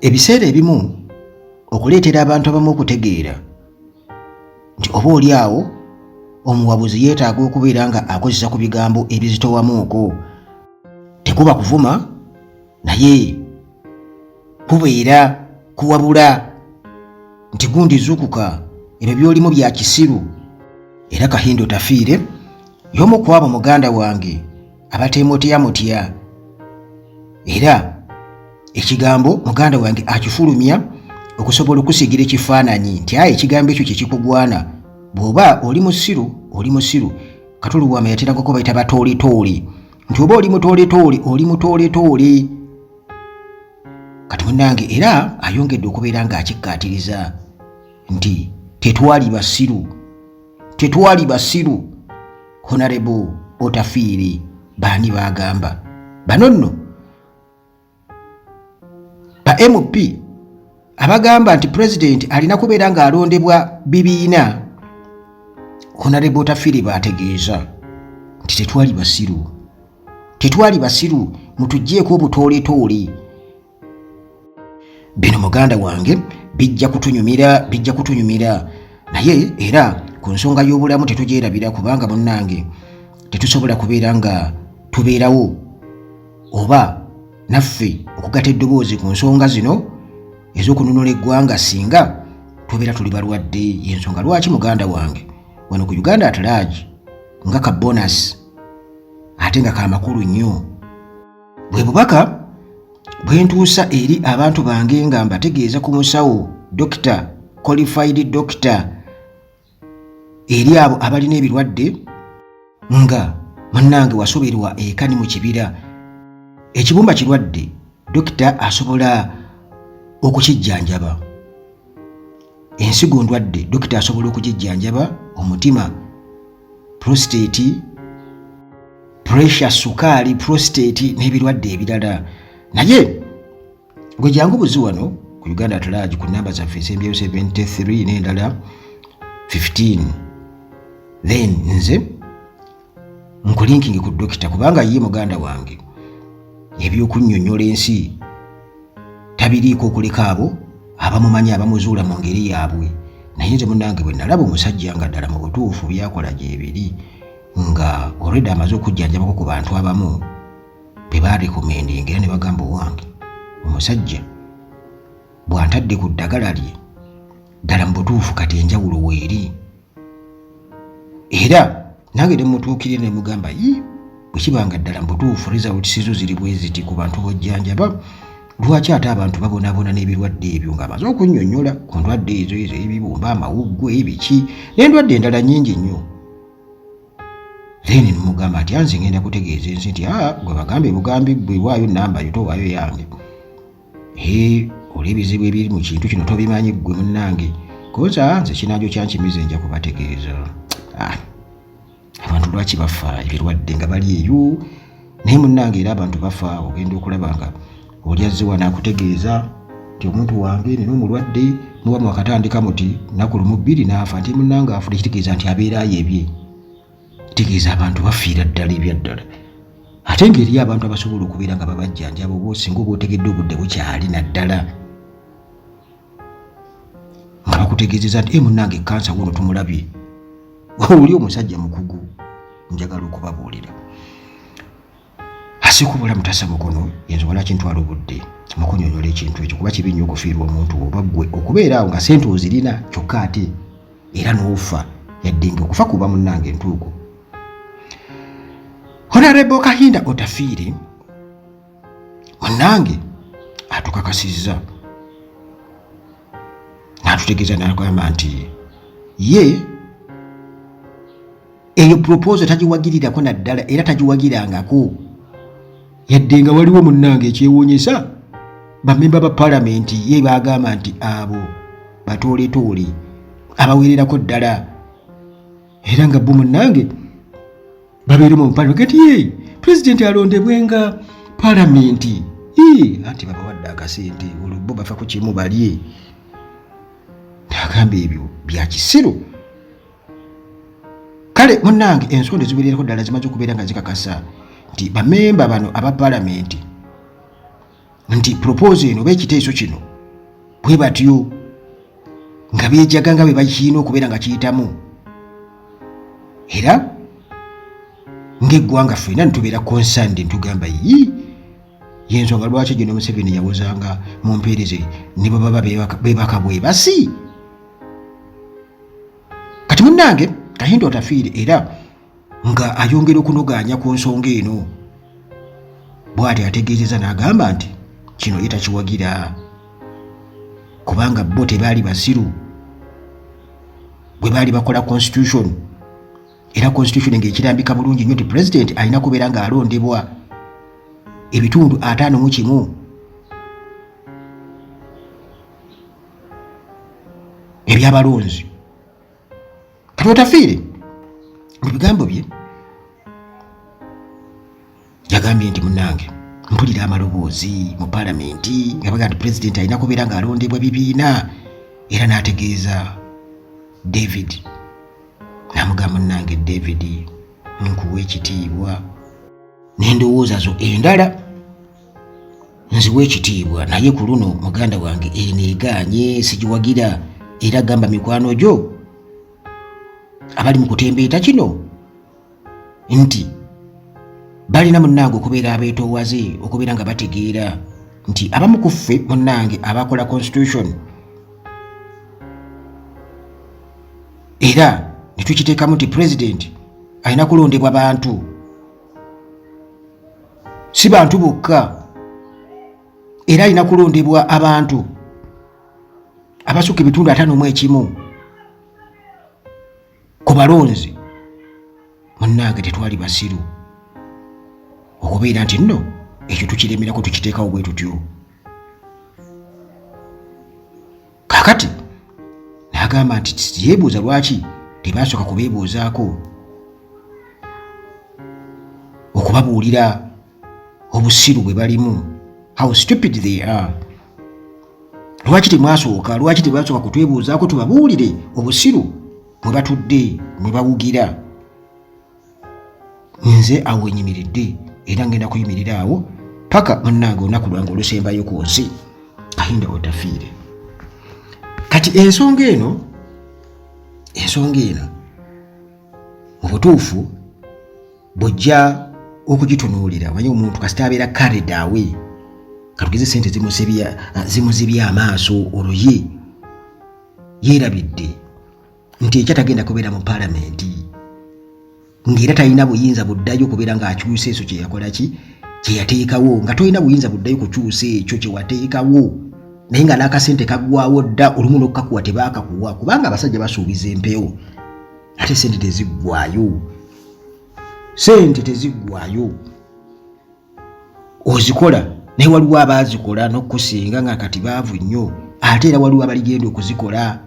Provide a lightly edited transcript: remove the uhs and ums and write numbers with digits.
Ebiseera ebimu okuleetera abantu abamu okutegeera nti oba oli awo omuwabuzi yeetaaga okubeera nga akozesa ku bigambo ebizitowamuuko, tekuba kuvuma naye kubeera kuwabula nti gundi zuukuka, ebyo by'olimu bya kisiru. Era Kahinda Otafiire y'omu ku abo muganda wange abateemutya mutya, era ekigambo muganda wange akifulumya okusobola okusiigira ekifaananyi nti aye ekigambo ekyo kyekikugwana, bw'oba oli musiru oli musiru. Katuluwama yaterangako bayita batooletoole, nti oba oli mutooletoole oli mutooletoole. Kati munnange era ayongedde okubeera ng'akikkaatiriza nti tetwali basiru, tetwali basiru. Honorable Otafiire baani baagamba bano nno ba MP abagamba nti pulezidenti alina kubeera ng'alondebwa bibiina. Honorable Otafiire baategeeza nti tetwali basiru, tetwali basiru, mutuggyeko obutooletoole. Bino muganda wange bijja kutunyumira, bijja kutunyumira. Naye era ku nsonga y'obulamu tetugyerabira, kubanga munnange tetusobola kubeera nga tubeerawo oba naffe okugata eddoboozi ku nsonga zino ez'okununula eggwanga singa tubeera tuli balwadde. Y'ensonga lwaki muganda wange wano ku Uganda at Large nga ka bonus ate nga ka makulu nnyo bwe bubaka bwe ntuusa eri abantu bange nga mbategeeza ku musawo doctor, qualified doctor, eri abo abalina ebirwadde nga munnange wasoberwa eka ni mu kibira, ekibumba kirwadde, dokita asobola okukijjanjaba. Ensigo ndwadde, dokita asobola okugijjanjaba. Omutima, prostate, pressure, sukaali, prostate n'ebirwadde ebirala. Naye gwe jangu buzi wano ku Uganda at Large ku namba zaffe esembyeyo 73 n'endala 15, then nze nkulinkingi ku dokita, kubanga ye muganda wange ebyokunnyonnyola ensi tabiriiko okuleka abo abamumanyi abamuzuula mu ngeri yaabwe. Naye nze munnange bwe nalaba omusajja nga ddala mu butuufu byakola gyebiri, nga already amaze okujjanjabako ku bantu abamu be barekomendinga era ne bagamba owange omusajja bw'antadde ku ddagala lye ddala mu butuufu kati enjawulo weeri. Era nange ne mutuukirira ne mugamba, yi bwe kiba nga ddala mu butuufu results zo ziri bwe ziti ku bantu b'ojjanjaba, lwaki ate abantu babonaabona n'ebirwadde ebyo? Ng'amaze okunnyonnyola ku ndwadde ezo ezo ebibumba, amawuggwe, ebiki n'endwadde endala nnyingi nnyo. Then nemugamba nti anze ngenda kutegeeza ensi nti aa gwe bagambe bugambi, gwe waayo namba yo, towaayo yange. Ee olw'ebizibu ebiri mu kintu kino tobimanyi ggwe munnange, koza nze kinaajo kyankimize nja kubategeeza. Abantu lwaki bafa ebirwadde nga bali eyo? Naye munnange era abantu bafa, ogenda okulaba nga oli azze wano akutegeeza nti omuntu wange nina omulwadde, muba mwakatandika muti nnaku lumu bbiri n'afa, nti munnange afudde, kitegeeza nti abeera ayebye. Kitegeeza abantu bafiira ddala ebya ddala, ate ng'eriyo abantu abasobola okubeera nga babajjanjaba oba osinga oba otegedde obudde bukyali, naddala nga bakutegeezeza nti munnange kansa wuno tumulabye, oli omusajja mukugu. Njagala okubabuulira asika obulamu tasa mukono, yensonga lwaki ntwala obudde mukunyonyola ekintu ekyo, kuba kibi nnyo okufiirwa omuntu oba ggwe okubeera awo nga sente ozirina kyokka ate era n'ofa, yadde nga okufa kuba munnange entuuko. Honorable Kahinda Otafiire munnange atukakasizza n'atutegeeza n'agamba nti ye eyo proposal tagiwagirirako naddala era tagiwagirangako, yadde nga waliwo munnange ekyewuunyisa bamemba ba palamenti ye baagamba nti abo batooletoole abawererako ddala, era nga bo munnange babeere mu palamenti kati ye pulezidenti alondebwenga palamenti, anti babawadde akasente olwo bo bafa ku kimu balye. Agamba ebyo bya kisiru. Kale munnange ensonda eziwererako ddala zimaze okubeera nga zikakasa nti bamemba bano aba palamenti nti proposal eno oba ekiteeso kino Bwe batyo nga beejaga nga bwe bakirina okubeera nga kiyitamu, era ng'eggwanga ffenna nitubeera concerned, ntugamba yi yensonga lwaki Gen Museveni yawozanga mu mpeereze ne bwe baba beebaka bwebasi. Kati munnange Kahinda Otafiire era nga ayongera okunogaanya ku nsonga eno, bw'ati ategeezeza n'agamba nti kino ye takiwagira kubanga bo tebaali basiru bwe baali bakola constitution, era constitution ng'ekirambika bulungi nnyo nti president alina kubeera ng'alondebwa ebitundu 51 ebyabalonzi. Kati Otafiire mu bigambo bye yagambye nti munnange mpulira amaloboozi mu palamenti nga bagamba nti pulezidenti alina kubeera ng'alondebwa bibiina, era n'ategeeza David n'amugamba munnange David nkuwa ekitiibwa n'endowooza zo endala nziwa ekitiibwa, naye ku luno muganda wange eno egaanye sigiwagira, era gamba mikwano gyo abali mu kutembeeta kino nti balina munnange okubeera abeetoowaze, okubeera nga bategeera nti abamu ku ffe munnange abakola constitution era ne tukiteekamu nti pulezidenti alina kulondebwa bantu, si bantu bokka, era alina kulondebwa abantu abasukka ebitundu 51 ku balonzi. Munnange tetwali basiru okubeera nti nno ekyo tukiremerako tukiteekawo bwe tutyo. Kaakati n'agamba nti yeebuuza lwaki tebaasooka kubeebuuzaako okubabuulira obusiru bwe balimu, how stupid they are. Lwaki temwasooka, lwaki tebasooka kutwebuuzaako tubabuulire obusiru mwe batudde mwe bawugira. Nze awo wenyimiridde era ngenda kuyimirira awo paka munnange olunaku lwange olusembayo ku nsi. Kahinda Otafiire. Kati ensonga eno, ensonga eno mu butuufu bw'ojja okugitunuulira, omanyi omuntu kasita abeera carried away, katugeze sente zimuzibya amaaso, olwo ye yeerabidde nti ekya tagenda kubeera mu palamenti, ng'era talina buyinza buddayo kubeera ng'akyusa ekyo kye yakola ki kye yateekawo, nga tolina buyinza buddayo kukyusa ekyo kye wateekawo, naye nga n'akasente kaggwawo dda, olumu n'okukakuwa tebaakakuwa, kubanga abasajja basuubiza empewo ate sente teziggwayo, sente teziggwayo, ozikola naye waliwo abaazikola n'okukusinga nga kati baavu nnyo, ate era waliwo abaligenda okuzikola.